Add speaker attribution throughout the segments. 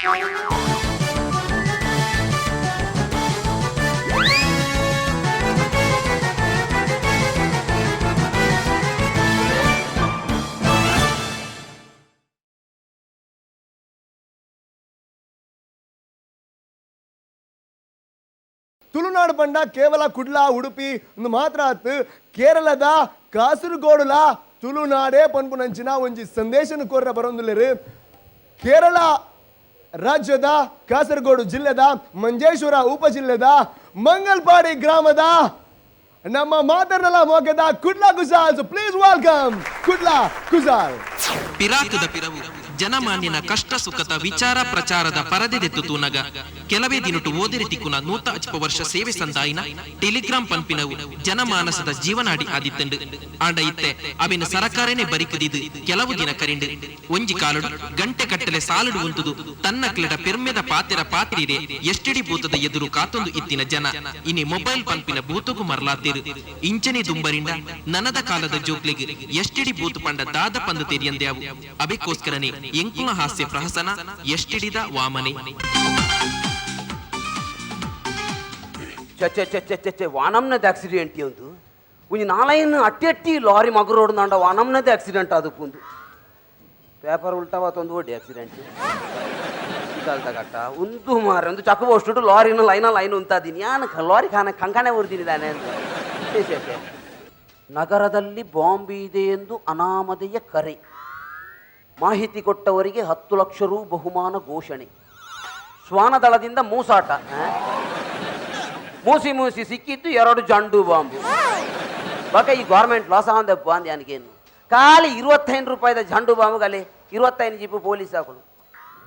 Speaker 1: Tulunadu ಪಂಡ ಕೇವಲ ಕುಡ್ಲ ಉಡುಪಿ ಒಂದು ಮಾತ್ರ ಆತು, ಕೇರಳದ ಕಾಸರಗೋಡುಲ ತುಳುನಾಡೇ ಪನ್ಪುನಂಚಿನ ಒಂಜಿ ಸಂದೇಶನ ಕೋರ್ರ ಬರೊಂದುಲ್ಲೆರ್. ಕೇರಳ ರಾಜ್ಯದ ಕಾಸರಗೋಡು ಜಿಲ್ಲೆದ ಮಂಜೇಶ್ವರ ಉಪಜಿಲ್ಲೆದ ಮಂಗಲ್ಪಾಡಿ ಗ್ರಾಮದ ನಮ್ಮ ಮಾತರ್ನಲ ಮೋಗದ Kudla ಕುಸಾಲ್. Please welcome Kudla Kusal.
Speaker 2: ಪಿರಾಕದ ಪಿರವು ಜನಮಾನ್ಯನ ಕಷ್ಟ ಸುಖದ ವಿಚಾರ ಪ್ರಚಾರದ ಪರದೆದೆತ್ತು ತೂನಗ ಕೆಲವೇ ದಿನಟು ಓದಿರಿ ತಿಕ್ಕುನ ನೂತ ಅಚ್ಪ ವರ್ಷ ಸೇವೆ ಸಂದಾಯಿನ ಟೆಲಿಗ್ರಾಮ್ ಪಂಪಿನವು ಜನಮಾನಸದ ಜೀವನಾಡಿ ಆದಿತ್ತಂಡು. ಆಂಡ ಇತ್ತೆ ಅವಿನ ಸರಕಾರನೇ ಬರಿಕುದಿದು ಕೆಲವು ದಿನ ಕರಿಂಡು. ಒಂಜಿ ಕಾಲಡು ಗಂಟೆ ಕಟ್ಟಲೆ ಸಾಲುಡು ಉಂತುದು ತನ್ನ ಕ್ಲೆಡ ಪೆರ್ಮೆದ ಪಾತೆರ ಪಾತ್ರಿರೆ ಎಷ್ಟಿಡಿ ಭೂತದ ಎದುರು ಕಾತೊಂದು ಇತ್ತಿನ ಜನ ಇನಿ ಮೊಬೈಲ್ ಪಂಪಿನ ಭೂತಗು ಮರಲಾತೇರು. ಇಂಚನೆ ದುಂಬರಿಂಡ ನನದ ಕಾಲದ ಜೋಕ್ಲಿಗೆ ಎಷ್ಟಿಡಿ ಭೂತು ಪಂಡ ದಾದ ಪಂದು ತೆರಿಯಂದ್ಯಾವು. ಅಬೇಕೋಸ್ಕರನೇ ಎಂಕುಲ ಹಾಸ್ಯ ಪ್ರಹಸನ ಎಷ್ಟಿಡಿದ ವಾಮನೆ.
Speaker 3: ಚೆ ಚೆ ಚೆ ಚೆ ಚೆ ವಾನಮ್ನದ ಆಕ್ಸಿಡೆಂಟ್ ಒಂದು ಒಂಜಿ ನಾಲೈನ್ ಅಟ್ಟಿ ಅಟ್ಟಿ ಲಾರಿ ಮಗ ರೋಡ್ ನಾಂಡ ವಾನಮ್ನದ ಆಕ್ಸಿಡೆಂಟ್ ಅದು ಪುಂದು ಪೇಪರ್ ಉಲ್ಟಾವ ತೊಂದು ಒಡ್ಡಿ ಆಕ್ಸಿಡೆಂಟ್ ಕಟ್ಟ ಒಂದು ಮಾರ ಒಂದು ಚಕ್ಕ ಅಷ್ಟು ಲಾರಿನ ಲೈನ ಲೈನ್ ಉಂತಾದೀನಿ ಯಾನ ಲಾರಿ ಖಾನ ಕಂಕಣೆ ಹೊರ್ತೀನಿ ತಾನೆ ಅಂತ. ಛೆ ಛೆ ಛೆ. ನಗರದಲ್ಲಿ ಬಾಂಬ್ ಇದೆ ಎಂದು ಅನಾಮಧೇಯ ಕರೆ, ಮಾಹಿತಿ ಕೊಟ್ಟವರಿಗೆ 10 ಲಕ್ಷ ರು ಬಹುಮಾನ ಘೋಷಣೆ. ಶ್ವಾನದಳದಿಂದ ಮೂಸಾಟ, ಆ? ಮೂಸಿ ಮೂಸಿ ಸಿಕ್ಕಿದ್ದು 2 ಜಂಡು ಬಾಂಬು. ಬಾಕ ಈ ಗೌರ್ಮೆಂಟ್ ಲಾಸ್ ಆವಂದಪ್ಪ ಅಂದ ಯಾನಿಗೇನು ಖಾಲಿ 25 ರೂಪಾಯಿದ ಜಂಡು ಬಾಂಬುಗಲ್ಲಿ 25 ಜೀಪು ಪೊಲೀಸ್ ಹಾಕಲು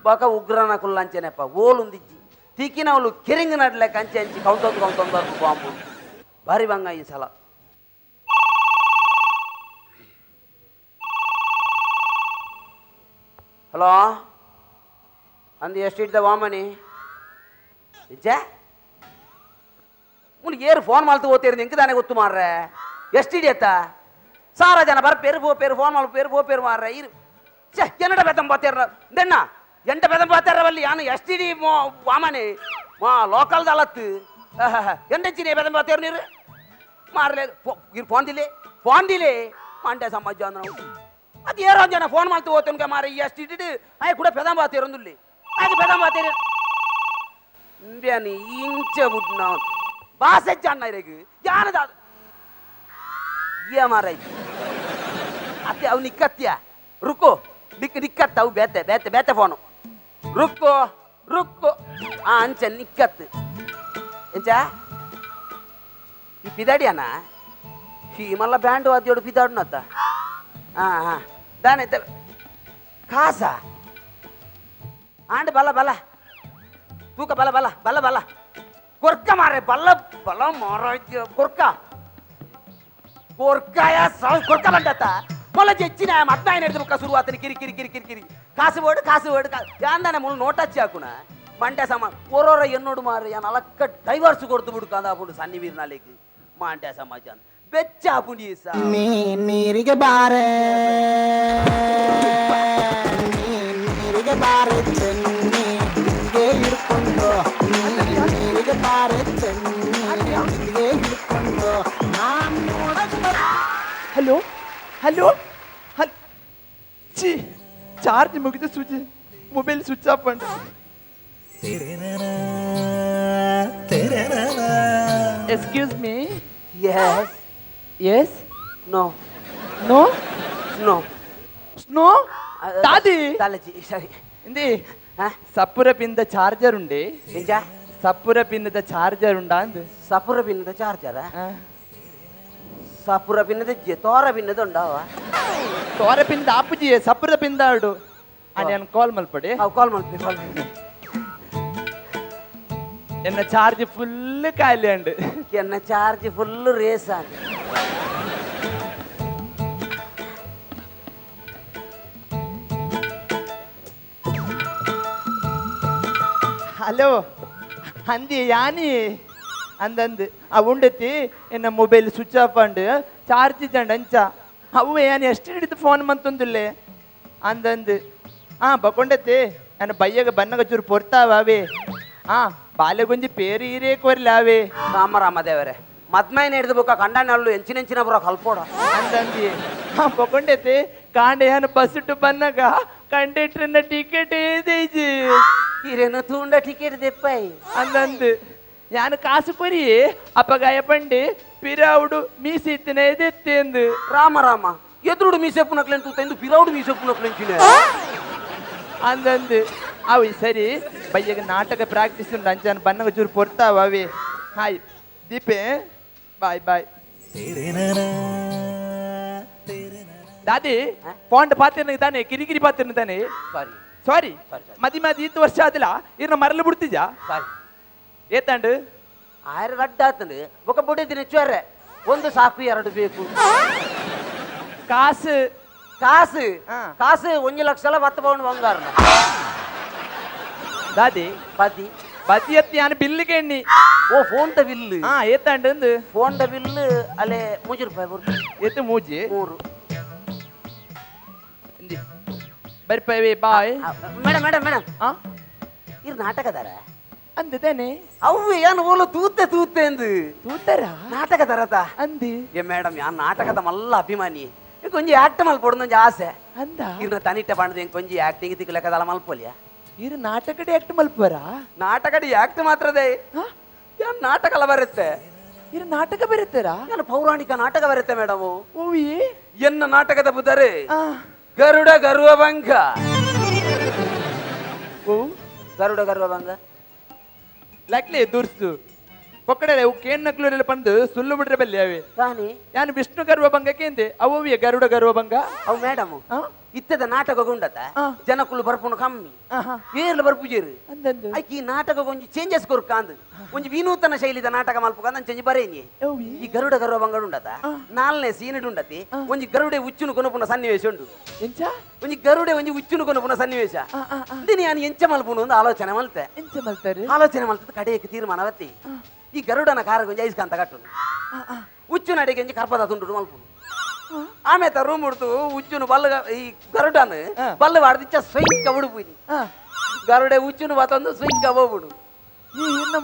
Speaker 3: ಬಾಕ ಉಗ್ರನ ಕುಲ್ಲಂಚೆನೆಪ್ಪ ಓಲುಂದಿಜ್ಜಿ ತಿಕ್ಕಿನವಳು ಕೆರಿಂಗ್ ನಡ್ಲೆಕ್ಕ ಅಂಚೆ ಅಂಚಿ ಕೌಂತೊಂದು ಕೌಂತೊಂದು ಬರ್ಪು ಬಾಂಬು. ಭಾರಿ ಬಂಗ ಈ ಸಲ. ಹಲೋ ಅಂದು ಎಷ್ಟಿಡ್ದ ವಾಮನಿ ನಿಜ ಮುನ್ ಏರು ಫೋನ್ ಮಾಡ್ತು ಓದ್ತೀರಿ ನಿಂಗೆ ತಾನೇ ಗೊತ್ತು ಮಾರ್ರೆ ಎಷ್ಟಿಡಿಯತ್ತ ಸಾರ ಜನ ಬರ್ಪೇರು ಪೋಪೇರು ಫೋನ್ ಮಾಲ್ ಪೇರು ಪೋಪೇರು ಮಾರ್ರೆ ಇರು ಛೇ ಎನ್ನಡ ಬೆತ್ತಂ ಬಾತೇರ ದೆಣ್ಣ ಎಂಟ ಬೆತ್ತಂ ಬಾತೇರವಲ್ಲಿ ಯಾನು ಎಷ್ಟಿಡಿ ಮೋ ವಾಮನಿ ಮಾ ಲೋಕಲ್ದ ಅಲತ್ತು ಎಂಟಂಚಿನಿ ಬೆತ್ತಂ ಬಾತೇರು ನೀರು ಮಾರ್ಲೆ ಇರು ಫೋನ್ ದಿಲೆ ಫೋನ್ ದಿಲೆ ಮಂಡ್ಯ ಸಮಾಜ ಅಂದ್ರೆ ಅದು ಏರೋ ಜನ ಫೋನ್ ಮಾಡ್ತು ಓದ್ತನ್ಕ ಮಾರ ಎಷ್ಟು ಇಟ್ಟಿಟ್ಟು ಆಯ್ ಕೂಡ ಪೆದಂ ಬಾತೇರೊಂದುಲ್ಲಿ ಆಯ್ತು ಪೆದಂ ಬಾತೇರು ಇಂಬ್ಯಾನಿ ಇಂಚ ಬಿಟ್ಟು ನಾವು ಬಾಸೆಚ್ಚ ಅಣ್ಣ ಇರಗೆ ಯಾನದ ಏ ಮಾರಾಯ್ತು ಅತ್ತೆ ಅವು ನಿಕ್ಕತ್ಯ ರುಕ್ಕು ನಿಕ್ ನಿಕ್ಕತ್ತ ಅವು ಬೇತೆ ಬೇತೆ ಬೇತೆ ಫೋನು ರುಕ್ಕು ರುಕ್ಕು ಆ ಅಂಚ ನಿಕ್ಕತ್ತು ಎಂಚ ಈ ಪಿದಾಡಿಯಣ್ಣ ಈ ಮಲ್ಲ ಬ್ಯಾಂಡ್ ವಾದ್ಯೋಡು ಪಿದಾಡುನತ್ತ ಹಾಂ ಹಾಂ ದಾನೆ ಕಾಸ ಆಂಡ್ ಬಲ ಬಲ ತೂಕ ಬಲ ಬಲ ಬಲ ಬಲ ಕೊರ್ಕ ಮಾರೆ ಬಲ್ಲ ಬಲ ಮಾರಾಯ್ತು ಕೊರ್ಕ ಕೊರ್ಕಾಯ ಸಾವು ಕೊರ್ಕ ಬಂಡತ್ತ ಮೊಲ ಜೆಚ್ಚಿನ ಮತ್ತಾಯನ ಹಿಡಿದು ಮುಖ ಶುರುವಾತನ ಕಿರಿ ಕಿರಿ ಕಿರಿ ಕಿರಿ ಕಿರಿ ಕಾಸು ಬೋಡು ಕಾಸು ಬೋಡು ಯಾಂದಾನೆ ಮುಳ್ಳು ನೋಟಚ್ಚಿ ಹಾಕುನ ಮಂಡ್ಯ ಸಮ ಒರೋರ ಎನ್ನೋಡು ಮಾರು ಯಾನ್ ಅಲಕ್ಕ ಡೈವರ್ಸ್ ಕೊಡ್ತು ಬಿಡು ಕಂದ ಹಾಪುಂಡು ಸನ್ನಿ ವೀರ್ನಾಲಿಗೆ ಮಂಡ್ಯ ಸಮಾಜ ಬೆಚ್ಚ ಹಾಪುಂಡಿ ಸಾ
Speaker 4: ನೀರಿಗೆ ಬಾರೆ ನೀರಿಗೆ ಬಾರೆ ಚೆನ್ನಿ ನಿಂಗೆ ಹಿಡ್ಕೊಂಡು ನೀರಿಗೆ ಬಾರೆ ಚೆನ್ನಿ ನಿಂಗೆ ಹಿಡ್ಕೊಂಡು ನಾನ್ ನೋಡಕ್
Speaker 5: ಹಲೋ ಹಲೋ ಹಲ್ ಛೀ ಚಾರ್ಜ್ ಮುಗಿದು switch mobile switch off ಉಂಟು. Excuse me.
Speaker 3: Yes.
Speaker 5: Yes.
Speaker 3: No.
Speaker 5: No.
Speaker 3: No.
Speaker 5: Snow దాది
Speaker 3: ತಾಲಜಿ ಸರಿ.
Speaker 5: ఇంది
Speaker 3: ಹಾ?
Speaker 5: సప్పుర పింద ಚಾರ್ಜರ್ ಉಂಡೆ.
Speaker 3: ಎಂಚ?
Speaker 5: ಸಪ್ಪುರ ಪಿನ್ನದ ಚಾರ್ಜರ್ ಉಂಡಾ ಅಂದ್.
Speaker 3: ಸಪುರ ಪಿನ್ನದ ಚಾರ್ಜರ? ಸಪುರ ಪಿನ್ನದ ತೋರ ಪಿನ್ನದ ಉಂಡಾವ?
Speaker 5: ತೋರ ಪಿಂದ ಆಪುಜಿ ಸಪ್ಪುರ ಪಿಂದ ಆಡು ನಾನು ಕಾಲ್ ಮಲ್ಪಡಿ.
Speaker 3: ಅವು ಕಾಲ್ ಮಾಡ್ತೀನಿ ಕಾಲ್ ಮಾಡ್ತೀನಿ.
Speaker 5: ಎನ್ನ ಚಾರ್ಜ್ ಫುಲ್ ಖಾಲಿ ಅಂಡ್.
Speaker 3: ಎನ್ನ charge full race ಆಂಡ್.
Speaker 5: Hello ಅಂದಿ ಯಾನಿ ಅಂದಂದು ಆ ಉಂಡತಿ ಎನ್ನ mobile switch off and charge ಇದ್ದಂಡು ಅಂಚ ಅವು ಯಾನಿ ಎಷ್ಟು ಹಿಡಿದು ಫೋನ್ ಮಂತೊಂದುಲ್ಲೆ ಅಂದಂದು ಹಾ ಬಕೊಂಡತಿ ನನ್ನ ಬಯ್ಯಗ ಬನ್ನಗ ಚೂರು ಪೊರ್ತಾವೇ. ಆ ಬಾಲೆಗೊಂಜಿ ಪೇರು ಈರೇ ಕೊರ್ಲಾವೆ.
Speaker 3: ರಾಮ ರಾಮ ದೇವರೇ, ಮದ್ಮೈನ ಹಿಡಿದು ಬೊಕ್ಕ ಕಂಡನಲ್ಲು ಎಂಚಿನೆಂಚಿನ ಬರೋ ಕಲ್ಪೋಡ
Speaker 5: ಅಂತಂದಿ. ಪೊಕೊಂಡೈತೆ ಕಾಂಡೆ ಯಾನು ಬಸ್ ಇಟ್ಟು ಬನ್ನಗ ಕಂಡಕ್ಟರ್ನ ಟಿಕೆಟ್ ಏದೇಜಿ
Speaker 3: ಈರೇನು ತೂಂಡ ಟಿಕೆಟ್ ದೆಪ್ಪಾಯಿ
Speaker 5: ಅಂದಂದು. ಯಾನು ಕಾಸು ಕೊರಿ ಅಪ್ಪಗಾಯ ಪಂಡಿ ಪಿರಾವುಡು ಮೀಸಿತ್ತಿನ ಎದೆತ್ತೆಂದು.
Speaker 3: ರಾಮ ರಾಮ, ಎದುರುಡು ಮೀಸೆಪ್ಪುನಕ್ಲೆನ್ ತೂತ ಇಂದು ಪಿರಾವುಡು ಮೀಸೆಪ್ಪುನಕ್ಲೆಂಚಿನ
Speaker 5: ಅಂದಂದು. ಅವಿ ಸರಿ ಬಯ್ಯಗ ನಾಟಕ ಪ್ರಾಕ್ಟೀಸ್ ಉಂಟು ಅಂಚಾನ ಬನ್ನಗ ಚೂರು ಪೊರ್ತಾವ ಅವಿ. ಹಾಯ್ ದೀಪೆ, ಬಾಯ್ ಬಾಯ್. ದಾದಿ ಪಾಂಡ್ ಪಾತಿರ್ನ ತಾನೆ ಕಿರಿಕಿರಿ ಪಾತಿರ್ನ ತಾನೆ.
Speaker 3: ಸಾರಿ
Speaker 5: ಸಾರಿ
Speaker 3: ಸಾರಿ.
Speaker 5: ಮದಿ ಮದಿ ಇತ್ತು ವರ್ಷ ಆದಿಲ್ಲ ಇರ್ನ ಮರಲು ಬಿಡ್ತಿಜಾ
Speaker 3: ಸಾರಿ
Speaker 5: ಏತಾಂಡು
Speaker 3: ಆಯ್ರ ರಡ್ಡ ಆತಂದು ಬೊಕ ಬುಡಿದಿನ ಚೊರ್ರೆ ಒಂದು ಸಾಕು ಎರಡು ಬೇಕು.
Speaker 5: ಕಾಸು
Speaker 3: ಕಾಸು ಕಾಸು 1 ಲಕ್ಷ 10 ಪೌಂಡ್ ಬಂಗಾರ.
Speaker 5: ದಾದಿ
Speaker 3: ಪದಿ
Speaker 5: ಬದಿಯತ್ತಿ ಯಾನು ಬಿಲ್ಲಿಗೆ ಎಣ್ಣಿ.
Speaker 3: ಓ ಫೋನ್ ತ ಬಿಲ್.
Speaker 5: ಹಾ ಏತಾಂಡು ಅಂದು
Speaker 3: ಫೋನ್ ತ ಬಿಲ್ ಅಲ್ಲೇ 3 ರೂಪಾಯಿ ಬರ್ತದೆ.
Speaker 5: ಏತು ಮೂಜಿ
Speaker 3: 3
Speaker 5: ಇಂದಿ ಬರ್ಪೇವೆ ಬಾಯ್.
Speaker 3: Madam madam madam
Speaker 5: ಆ
Speaker 3: ಇರ್ ನಾಟಕದಾರ
Speaker 5: ಅಂದದೇನೆ
Speaker 3: ಅವು ಏನು ಓಲು ತೂತೆ ತೂತೆ ಎಂದು
Speaker 5: ತೂತರ
Speaker 3: ನಾಟಕದಾರತ
Speaker 5: ಅಂದಿ.
Speaker 3: ಏ ಮೇಡಮ್ ಯಾನ್ ನಾಟಕದ ಮಲ್ಲ ಅಭಿಮಾನಿ, ಕೊಂಜಿ ಆಕ್ಟ್ ಮಲ್ಪೊಡು ಒಂಜಿ ಆಸೆ
Speaker 5: ಅಂದ.
Speaker 3: ಇರ್ನ ತನಿಟ್ಟ ಪಂಡದ ಕೊಂಜಿ ಆಕ್ಟಿಂಗ್ ತಿಕ್ಲೆಕ್ಕದಲ್ಲ ಮಲ್ಪೊಲಿಯ.
Speaker 5: ಇರು ನಾಟಕಡೆ ಆಕ್ಟ್ ಮಲ್ಪರ?
Speaker 3: ನಾಟಕಡಿ ಆಕ್ಟ್ ಮಾತ್ರದೇ ಯಾನ್ ನಾಟಕಲ ಬರುತ್ತೆ.
Speaker 5: ಇರು ನಾಟಕ ಬರುತ್ತಾರಾ?
Speaker 3: ನಾನು ಪೌರಾಣಿಕ ನಾಟಕ ಬರುತ್ತೆ ಮೇಡಮ್.
Speaker 5: ಓವಿ
Speaker 3: ಎನ್ನ ನಾಟಕದ ಬುದರೆ ಗರುಡ ಗರ್ವಭಂಗ.
Speaker 5: ಓ
Speaker 3: ಗರುಡ ಗರ್ವಭಂಗ
Speaker 5: ಲಕ್ಲೆ ದುರ್ಸು ಪೊಕ್ಕಡೆ ಅವು ಕೇನ್ ನಕ್ಲೂರೆಲ್ಲ ಬಂದು ಸುಳ್ಳು ಬಿಡ್ರೆ ಬಲ್ಲಿ ಅವೆ.
Speaker 3: ರಾಣಿ
Speaker 5: ಯಾನು ವಿಷ್ಣು ಗರ್ವಭಂಗ ಕೇಂದೆ ಅವವಿಯ ಗರುಡ ಗರ್ವಭಂಗ.
Speaker 3: ಅವು ಮೇಡಮ್ ಇತ್ತದ ನಾಟಕ ಗುಂಡತ ಜನಕುಲು ಬರ್ಪುನು ಕಮ್ಮಿ ಏರ್ಲು ಬರ್ಪುಜೇರು
Speaker 5: ಅಂದಂದು.
Speaker 3: ಐಕಿ ಈ ನಾಟಕ ಒಂಜಿ ಚೇಂಜಸ್ ಕೊರ್ಕಾಂದು ಒಂಜಿ ವಿನೂತನ ಶೈಲಿದ ನಾಟಕ ಮಲ್ಪುಕಂದ ಚೇಂಜ್ ಬರೇನಿ. ಈ ಗರುಡ ಗರ್ವಭಂಗ ಉಂಡತ 4ನೇ ಸೀನ್ ಉಂಡತಿ ಒಂಜಿ ಗರುಡೆ ಉಚ್ಚುನು ಕೊನಪುನ ಸನ್ನಿವೇಶ ಉಂಡು.
Speaker 5: ಎಂಚ
Speaker 3: ಒಂಜಿ ಗರುಡೆ ಒಂಜಿ ಉಚ್ಚುನು ಕೊನಪುನ ಸನ್ನಿವೇಶ ಇಂದಿನ ಯಾನು ಎಂಚ ಮಲ್ಪುನು ಒಂದು ಆಲೋಚನೆ ಮಲ್ತೆ.
Speaker 5: ಎಂಚ ಮಲ್ತಾರೆ?
Speaker 3: ಆಲೋಚನೆ ಮಲ್ತದ ಕಡೆಯಕ್ಕೆ ತೀರ್ಮಾನ ಬತ್ತಿ ಈ ಗರುಡನ ಕಾರಕ್ಕೆ ಒಂಜಿ ಐಸ್ಕಾಂತ ಕಟ್ಟುನು ಉಚ್ಚು ನಡಿಗೆ ಒಂಜಿ ಕರ್ಪದ ತುಂಡು ಮಲ್ಪುನು. ಆಮೇತ ರೂಮ್ ಉಡ್ತು ಉಚ್ಚುನು ಬಲ್ಲ ಈ ಗರುಡನ ಬಲ್ಲ ವಾಡ್ದಿಚ್ಚ ಸ್ವೈಂಕ ಉಡುಪುನಿ ಗರುಡೆ ಉಚ್ಚುನು ಬತ್ತೊಂದು ಸ್ವೈಂಕ ಹೋಗ್ಬಿಡು.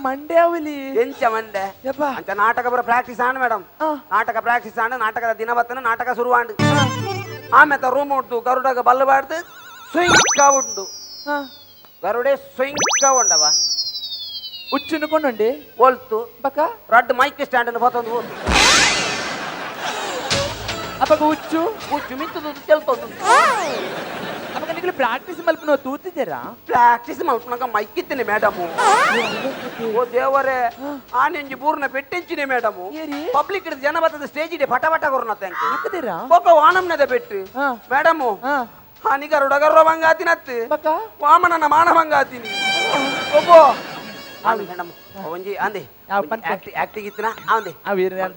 Speaker 5: ಮಂಡೆ ಅವಲಿ
Speaker 3: ಎಂಚ ಮಂಡೆ ಅಂಚ ನಾಟಕ ಬರ ಪ್ರಾಕ್ಟೀಸ್ ಆಂಡ್ ಮೇಡಮ್. ನಾಟಕ ಪ್ರಾಕ್ಟೀಸ್ ಆಂಡ್ ನಾಟಕದ ದಿನ ಬತ್ತನ ನಾಟಕ ಶುರುವಾಂಡ್. ಆಮೇತ ರೂಮ್ ಉಡ್ತು ಗರುಡಗ ಬಲ್ಲ ಬಾಡ್ದು ಸ್ವೈಂಕ ಉಂಡು ಗರುಡೆ ಸ್ವೈಂಕ ಉಂಡವ
Speaker 5: ಉಚ್ಚುನು ಕೊಂಡುಂಡಿ
Speaker 3: ಒಲ್ತು
Speaker 5: ಬಕ
Speaker 3: ರಡ್ಡು ಮೈಕ್ ಸ್ಟ್ಯಾಂಡ್ ಅನ್ನು ಬತ್ತೊಂದು ಹೋತು.
Speaker 5: ಅಪ್ಪಗ ಉಚ್ಚು
Speaker 3: ಉಚ್ಚು ಮಿಂತುದು ಚೆಲ್ತೊಂದು.
Speaker 5: ಅಪ್ಪಗ ನಿಗಲು ಪ್ರಾಕ್ಟೀಸ್ ಮಲ್ಪನ ತೂತಿದ್ದೀರಾ?
Speaker 3: ಪ್ರಾಕ್ಟೀಸ್ ಮಲ್ಪನಾಗ ಮೈಕ್ ಇತ್ತೇನೆ ಮೇಡಮ್. ಓ ದೇವರೇ ಆನೆಂಜಿ ಬೂರ್ನ ಪೆಟ್ಟೆಂಚಿನೆ ಮೇಡಮ್. ಪಬ್ಲಿಕ್ ಜನ ಬತ್ತದ ಸ್ಟೇಜ್ ಇದೆ ಪಟ ಪಟ ಕೊರ್ನ
Speaker 5: ಹಾಕದಿರಾ?
Speaker 3: ಬೊಕ್ಕ ವಾನಂನದ ಪೆಟ್ಟು ಮೇಡಮ್. ಹಾನಿಗರುಡ ಗರ್ವಭಂಗಾತಿನತ್ತು ವಾಮನನ ಮಾನಭಂಗಾತಿನಿ ಒಬ್ಬೋ ಮೇಡಮ್ ಒಂಜಿ ಅಂದೆ ಆಕ್ಟಿಂಗ್ ಇತ್ತಿನ ಅಂದೆ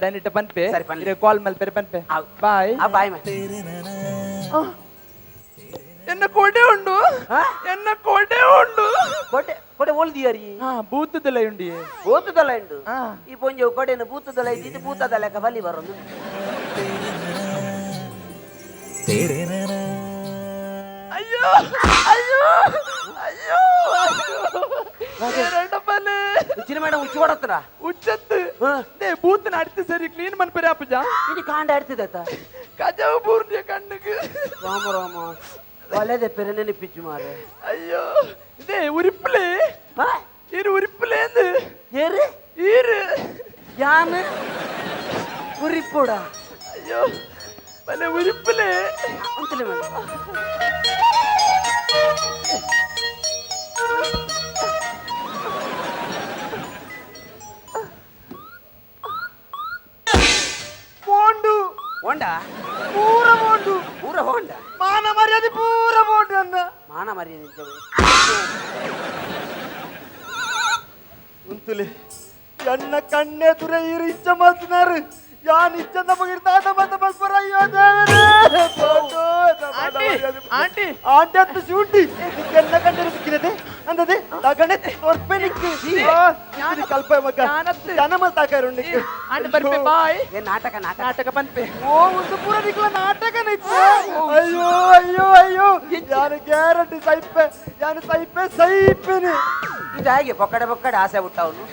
Speaker 5: ದನಿಟ್ಟ ಪನ್ಪೆ ಸರಿ ಕಾಲ್ ಮಲ್ಪೆರೆ ಪನ್ಪೆ. Bye
Speaker 3: bye.
Speaker 5: ಎನ್ನ ಕೊಡೆ ಉಂಡು ಎನ್ನ ಕೊಡೆ ಉಂಡು
Speaker 3: ಕೊಡೆ ಕೊಡೆ ಓಲ್ದಿಯರಿ
Speaker 5: ಬೂತದಲ್ಲ ಉಂಡಿ
Speaker 3: ಬೂತದಲ್ಲ ಉಂಡು ಈ ಪೊಂಜೆ ಕೊಡೆನ ಬೂತದಲ್ಲ ಇದ್ದು ಬೂತದ ಲೆಕ್ಕ ಬಲಿ ಬರೋದು.
Speaker 5: ಅಯ್ಯೋ ಅಯ್ಯೋ ಅಯ್ಯೋ
Speaker 3: ಉಚ್ಚಿನ ಮೇಡಮ್ ಉಚ್ಚು ಕೊಡತ್ತಡ
Speaker 5: ಉಚ್ಚತ್ತು ಬೂತನ ಅಡ್ತು ಸರಿ ಕ್ಲೀನ್ ಮನ್ಪೆರೆ ಅಪ್ಪಜ
Speaker 3: ಇದು ಕಾಂಡ ಅಡ್ತಿದತ್ತ
Speaker 5: ಕಜವು ಬೂರ್ನಿಯ ಕಣ್ಣುಗೆ.
Speaker 3: ರಾಮ ರಾಮ ಒಳ್ಳೆದೆ ಪೆರೆ ನೆನಪಿಚ್ಚು ಮಾರೆ.
Speaker 5: ಅಯ್ಯೋ ಇದೇ ಉರಿಪ್ಪಲೆ ಇರು ಉರಿಪ್ಪಲೆ ಅಂದು
Speaker 3: ಏರು
Speaker 5: ಈರು
Speaker 3: ಯಾನು ಉರಿಪ್ಪುಡ.
Speaker 5: ಅಯ್ಯೋ ಬಲೆ ಉರಿಪ್ಪಲೆ
Speaker 3: ಅಂತಲೇ ಮೇಡಮ್. ಹೋಂಡ
Speaker 1: ಪೂರ ಹೋಂಡು
Speaker 3: ಪೂರ ಹೋಂಡ
Speaker 1: ಮಾನ ಮರ್ಯಾದೆ ಪೂರ ಹೋಂಡು ಅನ್ನ
Speaker 3: ಮಾನ ಮರ್ಯಾದೆ
Speaker 1: ಉಂತುಲೆ ಎನ್ನ ಕಣ್ಣೆ ತುರೆ ಇರು ಇಂಚ ಮಲ್ತಿನಾರು
Speaker 5: ಯಾನ್ ಇಚ್ಚಂದ ಮುಗಿರ್ತಾದ ಬಂದ ಬಲ್ಪರ ಅಯ್ಯೋ ದೇವರೇ
Speaker 6: ಆಂಟಿ ಆಂಟಿ
Speaker 5: ಆಂಟಿ ಅಂತ ಶೂಟಿ ನಿಕ್ಕೆಲ್ಲ ಕಂಡರು ಸಿಕ್ಕಿದೆ ಅಂದದೆ ತಗಣೆ ತೋರ್ಪೆ ನಿಕ್ಕು ಕಲ್ಪ ಮಗ ಜನಮ ತಾಕರು ನಿಕ್ಕು
Speaker 6: ಆಂಟಿ ಬರ್ಪೆ ಬಾಯ್
Speaker 3: ಏ ನಾಟಕ ನಾಟಕ
Speaker 6: ನಾಟಕ ಪನ್ಪೆ
Speaker 5: ಓ ಒಂದು ಪೂರ ನಿಕ್ಲ ನಾಟಕ ನಿಕ್ಕು ಅಯ್ಯೋ ಅಯ್ಯೋ ಅಯ್ಯೋ ಯಾನು ಗ್ಯಾರಂಟಿ ಸೈಪೆ ಯಾನು ಸೈಪೆ ಸೈಪೆನಿ
Speaker 3: ಇದು ಹೇಗೆ ಬೊಕ್ಕಡೆ ಬೊಕ್ಕಡೆ ಆಸೆ ಬಿಟ್ಟವನು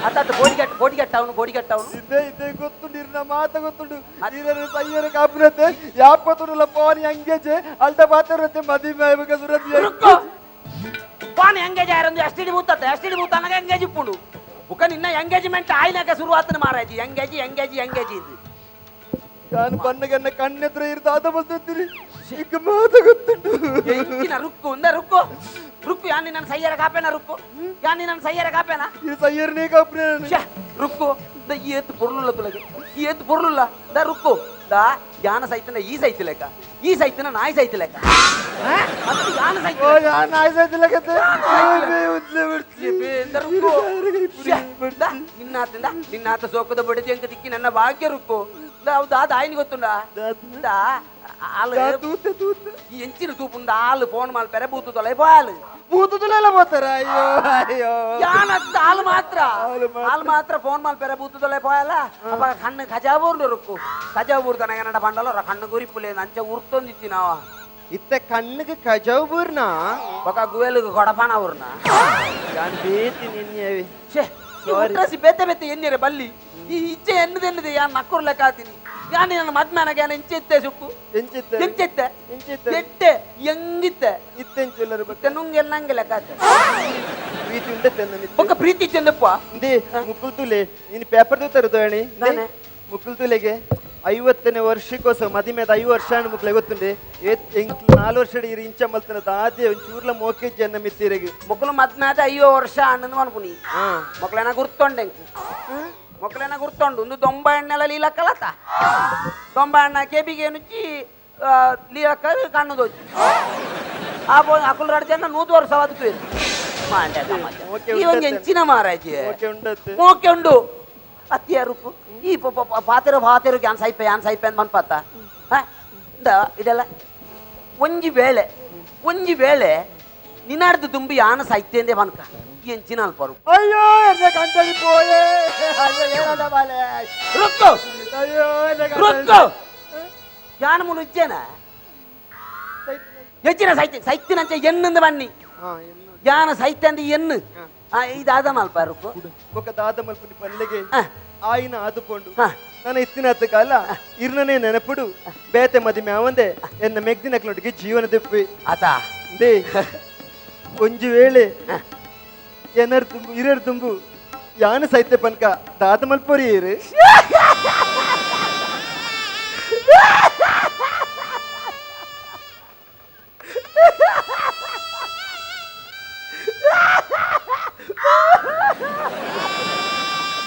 Speaker 3: ಅತ್ತ ಬೋಡಿಗಟ್ಟ ಬೋಡಿಗಟ್ಟವನು ಬೋಡಿಗಟ್ಟವನು
Speaker 5: ಇದೇ ಇದೇ ಗೊತ್ತುಂಡು ಇರ್ನ ಮಾತ ಗೊತ್ತುಂಡು ಇರನ ಸೈಯರ ಕಾಪುರತೆ ಯಾಪತ್ತುಂಡುಲ ಫೋನ್ ಎಂಗೇಜ್ ಅಲ್ಟ ಪಾತ್ರತೆ ಮದಿ ಮೇಬಕ ಸುರತಿ
Speaker 3: ರುಕ್ಕು ಫೋನ್ ಎಂಗೇಜ್ ಆಯ್ರಂದು ಎಸ್ ಟಿ ಡಿ ಬೂತತ್ತೆ ಎಸ್ ಟಿ ಡಿ ಬೂತ ಅನ್ನಗ ಎಂಗೇಜ್ ಇಪ್ಪುಂಡು ಬುಕ್ಕ ನಿನ್ನ ಎಂಗೇಜ್ಮೆಂಟ್ ಆಯ್ನಾಕ ಶುರುವಾತನ ಮಾರಾಜಿ ಎಂಗೇಜ್ ಎಂಗೇಜ್ ಎಂಗೇಜ್ ಇದು
Speaker 5: ನಾನು ಬಣ್ಣಗನ್ನ ಕಣ್ಣೆದ್ರ ಇರ್ದ ಬಲ್ತಿರಿ ಈಗ ಮಾತ ಗೊತ್ತುಂಡು
Speaker 3: ಎಂಚಿನ ರುಕ್ಕು ಇಂದ ರುಕ್ಕು ರುಕ್ಕು ಯಾನ್ ನಿನ್ನ ಸೈಯರ ಕಾಪೇನ ರುಕ್ಕು ಯಾನ್ ನಿನ್ನ ಸೈಯರ ಕಾಪೇನ
Speaker 5: ಈ ಸೈಯರ್ನೇ ಕಾಪುನೆ
Speaker 3: ಶ್ಯೆ, ರುಕ್ಕು the ಏತ್ ಪೊರ್ಲುಲ್ಲ ತುಲಗೆ ಏತ್ ಪೊರ್ಲುಲ್ಲ the ರುಕ್ಕು the ಯಾನ ಸೈತನ ಈ ಸೈತಿ ಲೆಕ್ಕ ಈ ಸೈತನ ನಾಯಿ ಸೈತಿ ಲೆಕ್ಕ ಅದು ಯಾನ ಸೈತಿ
Speaker 5: ಓ ಯಾನ್ ನಾಯಿ ಸೈತಿ ಲೆಕ್ಕತೆ ಉದ್ಲೆ ಬಿಡ್ತಿ
Speaker 3: ರುಕ್ಕು ಶ್ಯೆ, the ನಿನ್ನಾತಿಂದ ನಿನ್ನಾತ ಸೋಕದ ಬಡಿದಿ ಅಂಕ ದಿಕ್ಕಿ ನನ್ನ ಭಾಗ್ಯ ರುಕ್ಕು the ಹೌದಾ ದಾಯಿನಿ ಗೊತ್ತುಂಡ the ಆಲು
Speaker 5: ತೂತೆ ತೂತೆ
Speaker 3: ಈ ಎಂಚಿನ ತೂಪುಂಡ ಆಲು ಫೋನ್ ಮಲ್ಪೆರೆ ಬೂತು ತೊಲೆ ಬಾಲು
Speaker 5: ಬೂತದಲ್ಲೆಲ್ಲ పోతాರ ಅಯ್ಯೋ ಅಯ್ಯೋ
Speaker 3: ಯಾನತ್ತ ಹಾಲು ಮಾತ್ರ ಹಾಲು ಮಾತ್ರ ಫೋನ್ ಮಲ್ಪೆರೆ ಬೂತದಲ್ಲೇ ಪೋಯಲ್ಲ ಅಪ್ಪ ಕಣ್ಣು ಖಜಾಬೂರ್ನು ರುಕ್ಕು ಖಜಾಬೂರ್ ತನಗ ನಡ ಬಂಡಲ ಕಣ್ಣು ಗುರಿಪುಲೆ ಅಂಚ ಉರ್ತೊಂದಿತ್ತಿ ನಾವ
Speaker 5: ಇತ್ತ ಕಣ್ಣಿಗೆ ಖಜಾಬೂರ್ನ
Speaker 3: ఒక ಗುವೆలుగు ಕೊಡಪಾನ ಊರ್ನ
Speaker 5: ಯಾನ್ ಬೇತಿ ನಿನ್ನೇವಿ
Speaker 3: ಛೇ ಈ ಉಟ್ರಸಿ ಬೇತೆ ಬೇತೆ ಎನ್ನಿರೆ ಬಲ್ಲಿ ಈ ಇಚ್ಛೆ ಎನ್ನದೆನ್ನದೆ ಯಾನ್ ನಕ್ಕುರ್ ಲೆಕ್ಕ ಆತೀನಿ ಯಾನ್ ನನ್ನ ಮದ್ಮ್ಯಾನಾಗ ಯಾನ್ ಎಂಚೆತ್ತೆ ಸುಕ್ಕು
Speaker 5: ಎಂಚಿತ್ತೆ
Speaker 3: ಎಂಚೆತ್ತೆ
Speaker 5: ಎಂಚಿತ್ತೆ
Speaker 3: ಎಟ್ಟೆ ಎಂಗಿತ್ತೆ
Speaker 5: ಇತ್ತೆಂಚುಲ್ಲರು
Speaker 3: ಇತ್ತೆ ನುಂಗೆಲ್ಲ ನಂಗೆ ಲೆಕ್ಕ ಆತೆ
Speaker 5: ಪ್ರೀತಿ ಉಂಡತ್ತೆ ನನ್ನ
Speaker 3: ಬೊಕ್ಕ ಪ್ರೀತಿ ಚೆಂದಪ್ಪ
Speaker 5: ಇಂದೇ ಮುಕ್ಕುಲ್ ತುಲೆ ನೀನು ಪೇಪರ್ ತೂತರು ದೋಣಿ
Speaker 3: ನಾನೇ.
Speaker 5: ಮುಕ್ಕುಲ್ ತುಲೆಗೆ 50ನೇ ವರ್ಷಕ್ಕೋಸ್ಕರ ಮದಿಮೇದ 5 ವರ್ಷ ಮುಕ್ಲೆ ಗೊತ್ತುಂಡೆ ಎಂಕ್ 4 ವರ್ಷ ಇರು ಇಂಚ ಮಲ್ತನ ದಾದೆ ಒಂಚೂರ್ಲ ಮೋಕೆ ಜನ ಮಿತ್ತಿರೆಗೆ
Speaker 3: మొక్కలు మద్నాద అయ్యో ವರ್ಷ అన్నది అనుకుని మొక్కలైనా గుర్తుండే మొక్కలైనా గుర్తుండు ఉంది దొంబ ఎಣ್ಣెల లీలక్కలత దొంబ ఎಣ್ಣ కేబిಗೆ నుంచి లీలక్క కన్ను దొచ్చి ಆ ಬೋ ಅಕುಲ್ ರಡ್ ಜನ 100 ವರ್ಷ ಬದುಕುವೆ
Speaker 5: ಓಕೆ,
Speaker 3: ಈ ಒಂದು ಎಂಚಿನ ಮಾರಾಜಿ
Speaker 5: ಓಕೆ ಉಂಡತ್ತೆ
Speaker 3: ಮೋಕೆ ಉಂಡು ಅತ್ತಿಯ ರುಕ್ಕು ಈ ಪಾತೆರು ಪಾತೆರು ಯಾನ್ ಸೈಪೆ ಯಾನ್ ಸೈಪೆ ಅಂತ ಮನ್ಪಾತ ಇದೆಲ್ಲ ಒಂಜಿ ವೇಳೆ ಒಂಜಿ ವೇಳೆ ನಿನಾಡ್ದು ದುಂಬಿ ಯಾನ ಸಾಹಿತ್ಯ ಮನ್ಕ ಎಂಚಿನ ಅಲ್ಪರು
Speaker 5: ಅಯ್ಯೋ ಎನ್ನ ಕಂಟಗಿ ಪೋಯೆ ಅಯ್ಯೋ ಏನದ ಬಾಲೆ
Speaker 3: ರುಕ್ಕು
Speaker 5: ಅಯ್ಯೋ ಎನ್ನ
Speaker 3: ರುಕ್ಕು ಯಾನ ಮುನು ಇಜ್ಜೇನ ಹೆಚ್ಚಿನ ಸಾಹಿತ್ಯ ಸಾಹಿತ್ಯನಂಚೆ ಎನ್ನಿಂದ ಬನ್ನಿ ಯಾನ ಸಾಹಿತ್ಯ ಅಂದ ಎನ್ನು ಇದಾದ ಮಲ್ಪ ರುಕ್ಕು
Speaker 5: ಬೊಕ್ಕ ದಾದ ಮಲ್ಪುನಿ ಪಲ್ಲೆಗೆ
Speaker 3: ಆ.
Speaker 5: ಆಯಿನ ಆದುಕೊಂಡು
Speaker 3: ಹಾ.
Speaker 5: ನನ್ನ ಇತ್ತಿನ ಕಾಲ ಇರ್ನನೇ ನೆನಪುಡು ಬೇತೆ ಮದಿಮೆ ಅವಂದೆ ಎನ್ನ ಮೆಗ್ದಿನಕ್ಲೊಟ್ಟಿಗೆ ಜೀವನ ದೆಪ್ಪಿ
Speaker 3: ಆತ
Speaker 5: they ಒಂಜಿ ವೇಳೆ ಎನರ್ ತುಂಬು ಇರರ್ ತುಂಬು ಯಾನ ಸೈತ್ಯ ಪನ್ಕ ದಾದ ಮಲ್ಪೊರಿ ಇರು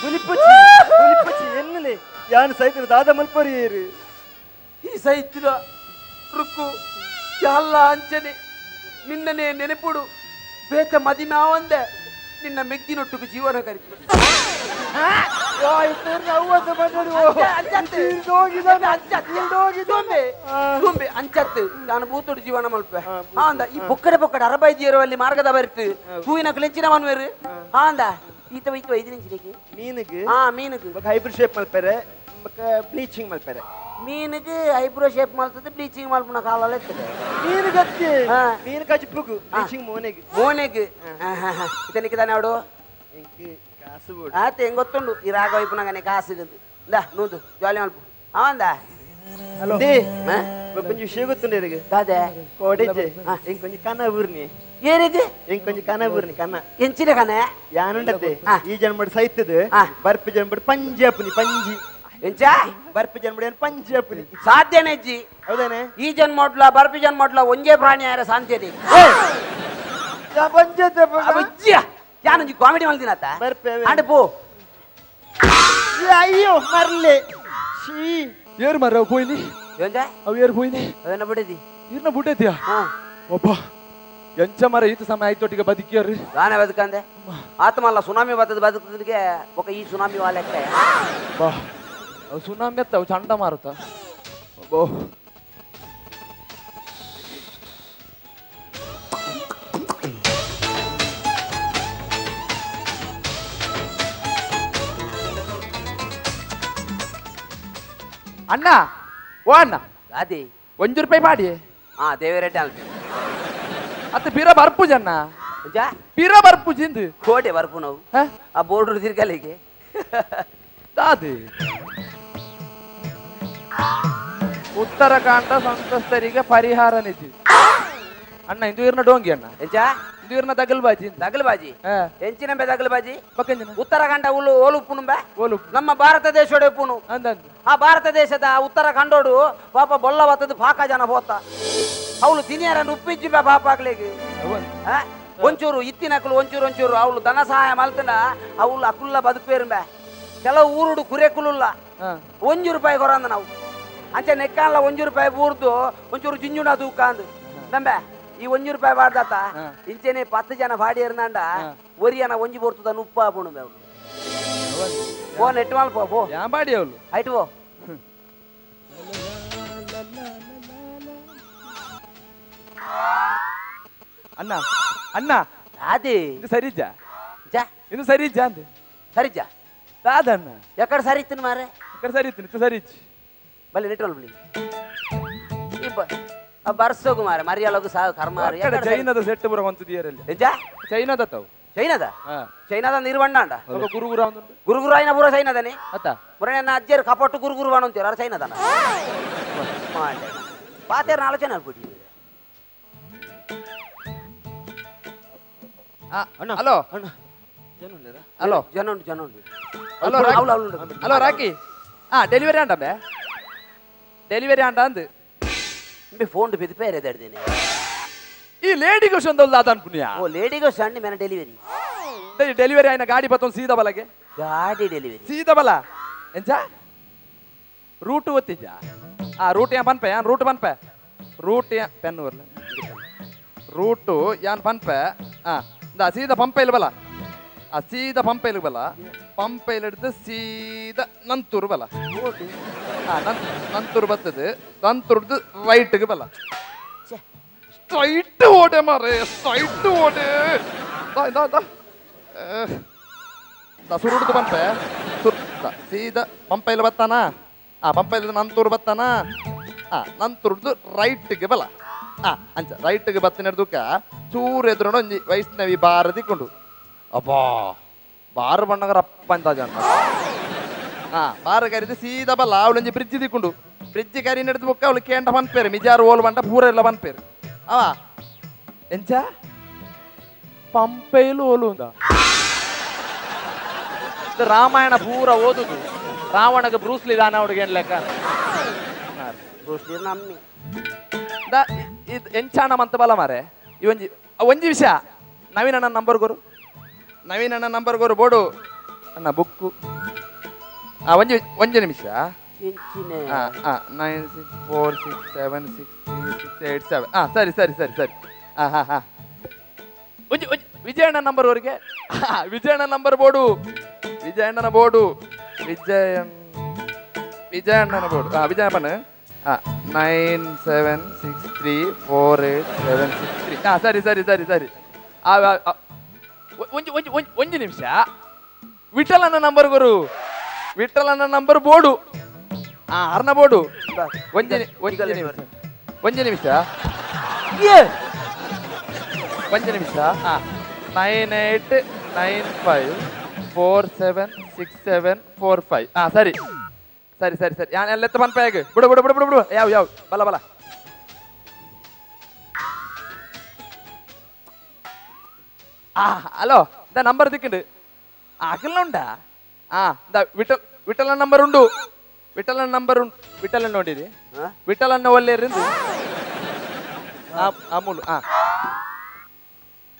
Speaker 5: ಬುಲಿಪಚ್ಚಿ ಬುಲಿಪಚ್ಚಿ ಎನ್ನಲೆ ಯಾನ ಸೈತ್ಯ ದಾದ ಮಲ್ಪೊರಿ ಇರು
Speaker 3: ಈ ಸೈತ್ರ ರುಕ್ಕು ಎಲ್ಲ ಅಂಚನೆ ನಿನ್ನನೇ ನೆನಪುಡು ಬೇತ ಮದಿಮಾವಂದೆ ನಿನ್ನ ಮೆಗ್ದಿನೊಟ್ಟಿಗೆ ಜೀವನ ಕರಿತು ಅಂಚತ್ತು ನಾನು ಬೂತುಡು ಜೀವನ ಮಲ್ಪೆ ಹಾಂದ ಈ ಬೊಕ್ಕಡೆ ಬೊಕ್ಕಡೆ ಅರಬೈದಿ ಇರುವಲ್ಲಿ ಮಾರ್ಗದ ಬರಿತು ಹೂವಿನ ಕ್ಲೆಂಚಿನ ಮನ್ವೇರು ಹಾಂದ ಈತ ಈತ ಐದು ನಿಮಿಷಕ್ಕೆ
Speaker 5: ಮೀನಿಗೆ
Speaker 3: ಹಾ ಮೀನುಗೆ
Speaker 5: ಹೈಬ್ರಿಡ್ ಶೇಪ್ ಮಲ್ಪೆರೆ ಬ್ಲೀಚಿಂಗ್ ಮಲ್ಪೆರೆ
Speaker 3: ಮೀನುಗೆ ಐಬ್ರೋ ಶೇಪ್ ಮಲ್ತದೆ ಬ್ಲೀಚಿಂಗ್ ಮಲ್ಪುನ ಕಾಲಲ್ಲ ಇರ್ತದೆ
Speaker 5: ಮೀನು ಗತ್ತಿ
Speaker 3: ಹಾ.
Speaker 5: ಮೀನು ಕಜಿಪುಗು ಬ್ಲೀಚಿಂಗ್ ಮೋನೆಗೆ
Speaker 3: ಮೋನೆಗೆ ಇತನಿಗೆ ತಾನೆ ಅವಡು
Speaker 5: ಇಂಕ್ ಕಾಸು ಬೋಡು
Speaker 3: ಆತ ಹೆಂಗ್ ಗೊತ್ತುಂಡು ಈ ರಾಗ ವೈಪುನಗನೆ ಕಾಸು ಇಂದ ನೂದು ಜಾಲಿ ಮಲ್ಪು ಅವಂದ
Speaker 5: they
Speaker 3: ಹಾ?
Speaker 5: కొంచెం విషయం ಗೊತ್ತುಂಡು
Speaker 3: ದಾದೆ
Speaker 5: ಕೋಡೇಜೆ ಇಂಕ್ కొంచెం ಕನ ಊರ್ನಿ
Speaker 3: ಏರಿಗೆ
Speaker 5: ಇಂಕ್ కొంచెం ಕನ ಊರ್ನಿ ಕನ
Speaker 3: ಎಂಚಿನ ಕನೆ
Speaker 5: ಯಾನುಂಡತೆ
Speaker 3: ಆ.
Speaker 5: ಈ ಜನ್ಮಡ್ ಸೈತದ
Speaker 3: ಆ.
Speaker 5: ಬರ್ಪಿ ಜನ್ಮಡ್ ಪಂಜಾಪುನಿ ಪಂಜಿ
Speaker 3: ಎಂಚ
Speaker 5: ಬರ್ಪಿ ಜನ್ಮಡ್ ಏನ್ ಪಂಜಾಪುನಿ
Speaker 3: ಸಾಧ್ಯನೇ ಅಜ್ಜಿ
Speaker 5: ಹೌದೇನೆ
Speaker 3: ಈ ಜನ್ಮೋಟ್ಲ ಬರ್ಪಿ ಜನ್ಮೋಟ್ಲ ಒಂಜೇ ಪ್ರಾಣಿ ಆರ ಸಾಧ್ಯತೆ
Speaker 5: ಪಂಜಾತೆ
Speaker 3: ಅಜ್ಜಿಯ ಯಾನೊಂಜಿ ಕಾಮಿಡಿ ಮಲ್ದಿನತ್ತ
Speaker 5: ಬರ್ಪೆ ಅವೇ.
Speaker 3: ಅಂಡ ಪೋ
Speaker 5: ಅಯ್ಯೋ ಮರ್ಲೆ ಶೀ
Speaker 6: ಏರು ಮರ ಪೋಯಿನಿ
Speaker 3: ಎಂಚ
Speaker 6: ಅವು ಏರು ಪೋಯಿನಿ
Speaker 3: ಅವೇನ ಬಿಡಿದಿ
Speaker 6: ಇರ್ನ ಬುಟ್ಟೈತಿಯಾ
Speaker 3: ಹಾ
Speaker 6: ಒಬ್ಬ ಎಂಚ ಮರ ಈತ ಸಮಯ ಆಯ್ತೊಟ್ಟಿಗೆ ಬದುಕಿಯರು
Speaker 3: ನಾನೇ ಬದುಕಂದೆ ಆತ್ಮಲ್ಲ ಸುನಾಮಿ ಬರ್ತದ ಬದುಕದಿಗೆ ಒಕ ಈ ಸುನಾಮಿ ವಾಲೆಕ್ಕ
Speaker 6: ಬಾ ಅವು ಸುನಾಮಿ ಅತ್ತ ಅವು ಚಂಡಮಾರುತ ಓ ಅಣ್ಣ ಓ ಅಣ್ಣ
Speaker 3: ಅದೇ
Speaker 6: ಒಂಜು ರೂಪಾಯಿ ಪಾಡಿ
Speaker 3: ಹಾ ದೇವರೆಡ್ಡಿ ಅಲ್ಪ
Speaker 6: ಅತ್ತ ಪಿರ ಬರ್ಪುಜ ಅಣ್ಣ
Speaker 3: ಜಾ
Speaker 6: ಪಿರ ಬರ್ಪುಜಿ ಇಂದು
Speaker 3: ಕೋಟೆ ಬರ್ಪು ನಾವು
Speaker 6: ಹ?
Speaker 3: ಆ ಬೋರ್ಡ್ ತಿರ್ಗಲಿಗೆ
Speaker 6: ದಾದಿ ಉತ್ತರಾಖಂಡ ಸಂತ್ರಸ್ತರಿಗೆ ಪರಿಹಾರ ನಿಧಿ ಅಣ್ಣ ಇಂದು ಇರ್ನ ಡೋಂಗಿ ಅಣ್ಣ
Speaker 3: ಎಂಚ
Speaker 6: ಇಂದು ಇರ್ನ ದಗಲ್ಬಾಜಿ
Speaker 3: ದಗಲ್ಬಾಜಿ
Speaker 6: ಹಾ.
Speaker 3: ಎಂಚಿನಂಬೆ ದಗಲ್ಬಾಜಿ
Speaker 6: ಬಕ್ಕಂಜಿನ
Speaker 3: ಉತ್ತರಾಖಂಡ ಉಲು ಓಲುಪ್ಪುನುಂಬೆ
Speaker 6: ಓಲು
Speaker 3: ನಮ್ಮ ಭಾರತ ದೇಶೋಡೆ ಉಪ್ಪುನು
Speaker 6: ಅಂದಂದು
Speaker 3: ಆ ಭಾರತ ದೇಶದ ಉತ್ತರಾಖಂಡೋಡು ಪಾಪ ಬೊಲ್ಲ ಬತ್ತದ ಪಾಕ ಜನ ಹೋತ ಅವಳು ತಿನಿಯರ ಉಪ್ಪಿಜ್ಜಿ ಬಾ ಪಾಪ ಆಗ್ಲಿಗೆ ಆ? ಒಂಚೂರು ಇತ್ತಿನಕುಲು ಒಂಚೂರು ಒಂಚೂರು ಅವಳು ಧನ ಸಹಾಯ ಮಲ್ತನ ಅವಳು ಅಕುಲ್ಲ ಬದುಕೇರುಂಬೆ ಕೆಲವು ಊರುಡು ಕುರೆಕುಲುಲ್ಲ
Speaker 6: ಹಾ.
Speaker 3: ಒಂಜು ರೂಪಾಯಿ ಕೊರಂದ ನಾವು ಅಂಚೆ ನೆಕ್ಕಾನ್ಲ ಒಂಜು ರೂಪಾಯಿ ಬೂರ್ದು ಒಂಚೂರು ಜಿಂಜುಣ ತೂಕ ಅಂದು ನಂಬೆ ಈ ಒಂಜು ರೂಪಾಯಿ ಬಾಡ್ದಾತ ಇಂಚೆನೆ 10 ಜನ ಬಾಡಿ ಎರ್ನಾಂಡ ಒರಿಯನ ಒಂಜಿ ಬೋರ್ತದ ಉಪ್ಪ ಆಪುಣು ಅವಳು ಪೋ ನೆಟ್ ಮಾಲ್ ಪೋ ಪೋ
Speaker 6: ಯಾ ಬಾಡಿ ಅವಳು
Speaker 3: ಆಯ್ತು ಪೋ
Speaker 6: ಅಣ್ಣ ಅಣ್ಣ
Speaker 3: ಅದೇ
Speaker 6: ಇದು ಸರಿಜಾ
Speaker 3: ಜಾ
Speaker 6: ಇದು ಸರಿಜಾ ಅಂದೆ
Speaker 3: ಸರಿಜಾ
Speaker 6: ದಾದಣ್ಣ
Speaker 3: ಎಕಡೆ ಸರಿ ಇತ್ತು ಮಾರೆ
Speaker 6: ಈ ಕಡೆ ಸರಿ ಇತ್ತು ಇದು ಸರಿ ಇತ್ತು
Speaker 3: ಬಲ್ಲಿ ನೆಟ್ ಮಾಲ್ ಈ ಬರ್ಸೋಗು ಮಾರೆ ಮರಿಯಲಗು ಸಾವು ಕರ್ಮ
Speaker 6: ಆ ಕಡೆ ಚೈನಾದ ಸೆಟ್ ಬರ ಒಂದು ದಿಯರಲ್ಲಿ
Speaker 3: ಜಾ
Speaker 6: ಚೈನಾದ ತಾವು
Speaker 3: ಚೈನಾದ
Speaker 6: ಹಾ
Speaker 3: ಚೈನಾದ ನಿರ್ವಣ್ಣ ಅಂಡ
Speaker 6: ఒక ಗುರು ಗುರು ಒಂದು
Speaker 3: ಗುರು ಗುರು ಆಯ್ನ ಪೂರ ಚೈನಾದನೆ
Speaker 6: ಅತ್ತ
Speaker 3: ಮುರಣ ಅಜ್ಜರು ಕಪಟ್ಟು ಗುರು ಗುರು ಅಂತೀರ ಅವ್ರು ಚೈನಾದನ ಪಾತೇರ್ ಆಲೋಚನೆ ಆಗ್ಬಿಡಿ
Speaker 6: ಹಲೋ ಹಲೋ
Speaker 3: ಜನ ಉಂಟು ಜನ ಉಂಟು
Speaker 6: ಹಲೋ
Speaker 3: ಅವಳು ಅವಳು ಉಂಟು
Speaker 6: ಹಲೋ ರಾಕಿ ಹಾ ಡೆಲಿವರಿ ಆಂಡ ಬೇ ಡೆಲಿವರಿ ಆಂಡ ಅಂದು
Speaker 3: ಫೋನ್ ಬಿದ್ದು ಬೇರೆ ಎದ್ದೇಳ್ತೀನಿ
Speaker 6: ಈ ಲೇಡಿ ಕ್ವಶನ್ ದಾದನ್ ಪುಣ್ಯ
Speaker 3: ಓ ಲೇಡಿಗೋ ಸಣ್ಣ ಮೇನ ಡೆಲಿವರಿ
Speaker 6: ಡೆಲಿವರಿ ಆಯ್ನ ಗಾಡಿ ಬತ್ತೊಂದು ಸೀದಾ ಬಲಗೆ
Speaker 3: ಗಾಡಿ ಡೆಲಿವರಿ
Speaker 6: ಸೀದಾ ಬಲ ಎಂಚ ರೂಟ್ ಒತ್ತಿಜ ಆ ರೂಟ್ ಯಾನ್ ಪನ್ಪೆ ಯಾನ್ ರೂಟ್ ಪನ್ಪೆ root yeah pen ಬರ್ಲ ರೂಟು ಯಾನ್ ಪನ್ಪೆ ಆ ಇಂದ ಸೀದಾ ಪಂಪೈಲ್ ಬಲ ಆ ಸೀದಾ ಪಂಪೈಲ್ ಬಲ ಪಂಪೈಲ್ ಹಿಡ್ದು ಸೀದಾ ನಂತೂರು ಬಲ ಆ ನಂತೂರು ಬರ್ತದೆ ನಂತೂರ್ದು ರೈಟ್ಗೆ ಬಲ ಸ್ಟ್ರೈಟ್ ಓಡೆ ಮಾರೆ ಸ್ಟ್ರೈಟ್ ಓಡೆ ದಾ ದಾ ದಾ ದಾ ಸುರುಡ್ದು ಪಂಪೆ ಸುರ್ ದಾ ಸೀದಾ ಪಂಪೈಲ್ ಬತ್ತಾನ ಆ ಪಂಪೈಲ್ ನಂತೂರು ಬತ್ತಾನ ಆ ನಂತೂರ್ದು ರೈಟ್ಗೆ ಬಲ ಆ ಅಂಚ ರೈಟ್ಗೆ ಬತ್ತಿನ ಚೂರು ಎದುರು ಒಂಜಿ ವೈಷ್ಣವಿ ಬಾರ ದಿಕ್ಕೊಂಡು ಅಬ್ಬಾ ಬಾರು ಬಣ್ಣಗರ ಅಪ್ಪ ಅಂತ ಜನ ಆ ಬಾರ ಕರಿದು ಸೀದಾ ಬಲ್ಲ ಅವಳೊಂಜಿ ಬ್ರಿಡ್ಜ್ ದಿಕ್ಕೊಂಡು ಬ್ರಿಡ್ಜ್ ಕರಿ ನಡೆದು ಬೊಕ್ಕ ಅವಳು ಕೇಂಡ ಪನ್ಪೇರು ಮಿಜಾರು ಓಲ್ ಬಂಟ ಪೂರ ಎಲ್ಲ ಪನ್ಪೇರು ಅವ ಎಂಚ ಪಂಪೈಲು ಓಲು ಅಂದ ಇದು ರಾಮಾಯಣ ಪೂರ ಓದುದು ರಾವಣಗೆ ಬ್ರೂಸ್ಲಿ ದಾನ ಹುಡುಗ ಲೆಕ್ಕ
Speaker 3: ಬ್ರೂಸ್ಲಿ ನಮ್ಮಿ
Speaker 6: ಇದು ಎಂಚಾಣ ಮಂತ ಬಲ ಮಾರೆ ಈ ಒಂಜಿ ಆ ಒಂಜಿ ವಿಷಯ ನವೀನ್ ಅಣ್ಣ ನಂಬರ್ ಗುರು ನವೀನ್ ಅಣ್ಣ ನಂಬರ್ ಗುರು ಬೋಡು ಅಣ್ಣ ಬುಕ್ಕು ಆ ಒಂಜಿ ಒಂಜಿ ನಿಮಿಷ
Speaker 3: ಎಂಚಿನ
Speaker 6: ಆ ಆ 9 6 4 6 7 6 3 6 8 7 ಆ ಸರಿ ಸರಿ ಸರಿ ಸರಿ ಆ ಹಾ ಹಾ ಒಂಜಿ ಒಂಜಿ ವಿಜಯಣ್ಣ ನಂಬರ್ ಅವರಿಗೆ ವಿಜಯಣ್ಣ ನಂಬರ್ ಬೋಡು ವಿಜಯಣ್ಣನ ಬೋಡು ವಿಜಯಣ್ಣನ ಬೋರ್ಡು ಹಾಂ ವಿಜಯಪ್ಪನ ಹಾಂ 9 7 6 3 4 8 7 6 3 ಹಾಂ ಸರಿ ಸರಿ ಸರಿ ಸರಿ ಆ ಒಂಜಿ ಒಂಜಿ ಒಂಜಿ ಒಂಜಿ ನಿಮಿಷ ವಿಠಲನ ನಂಬರ್ ಗುರು ವಿಠಲನ ನಂಬರ್ ಬೋರ್ಡು ಆ ಅರ್ನ ಬೋರ್ಡು ಒಂಜಿ ಒಂಜಿ ನಿಮಿಷ ಒಂಜಿ ನಿಮಿಷ ಒಂಜಿ ನಿಮಿಷ ಹಾಂ 9 8 9 5 4 7 6 7 4 5 ಹಾಂ ಸರಿ ಸರಿ ಸರಿ ಸರಿ ಯಾನ್ ಎಲ್ಲ ಪನ್ಪ ಹೇಗೆ ಬಿಡು ಬಿಡು ಬಿಡು ಬಿಡು ಬಿಡು ಯಾವ ಯಾವ ಬಲ ಬಲ ಆ ಹಲೋ ಇಂದ ನಂಬರ್ ದಿಕ್ಕಿಂಡು ಅಖಿಲ ಉಂಟಾ ಆ ಇಂದ ವಿಠಲ್ ವಿಠಲನ ನಂಬರ್ ಉಂಡು ವಿಠಲನ ನಂಬರ್ ಉಂಟು ವಿಠಲನ್ ನೋಡಿರಿ ವಿಠಲನ್ನ ಒಲ್ಲೇರಿಂದು ಅಮೂಲು ಆ